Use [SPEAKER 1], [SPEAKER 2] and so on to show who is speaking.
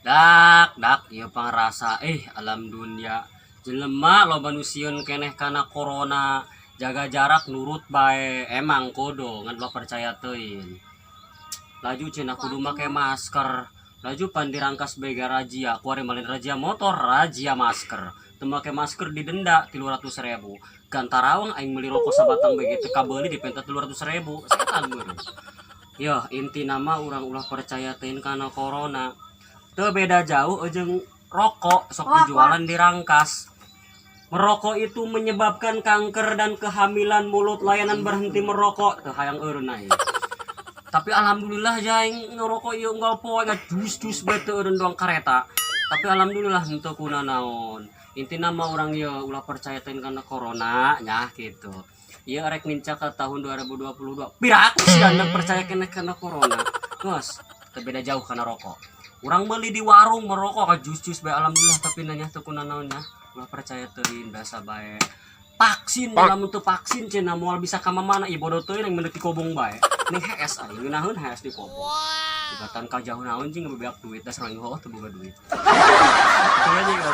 [SPEAKER 1] Dak dak ieu pangrasa alam dunia. Jelema loba nu sieun keneh kana corona, jaga jarak nurut bae, emang kudu ngan ulah percaya teuing. Laju cenah kudu make masker. Laju pan dirangkas bae razia, kuari malin razia motor, razia masker. Teu make masker didenda 300.000. Gantarawang aing meuli rokok sabatang bae teu kabeuli dipenta 300.000. Setan meureun. Yoh, intina mah urang ulah percaya teuing kana corona. Teu beda jauh jeung rokok sok dijualan di rangkas. Merokok itu menyebabkan kanker dan kehamilan mulut, layanan berhenti merokok. Teu hayang eureun aing. Tapi alhamdulillah aing ngerokok ieu unggal poe ngajus-jus bae teu eureun doang kareta. Tapi alhamdulillah henteu kunanaon. Intina mah urang ieu ulah percaya teuing kana corona nya gitu. Ieu arek nincak ke tahun 2022. Piraku sih anda percaya keneh kana corona. Geus, teu beda jauh kana rokok. Urang meuli di warung merokok ka jus-jus bae, alhamdulillah, tapi nanya teu kunanaon nya. Ulah percaya teuing, biasa bae. Vaksin, lamun teu vaksin cenah moal bisa ka mana, ieu bodoh teuing yang meuli kobong bae. Ning hees aing ngeunaheun hees di kobong. Jugatan ka jauh naon cing bebeak duit, dasar urang heuh teu boga duit. Itu aja.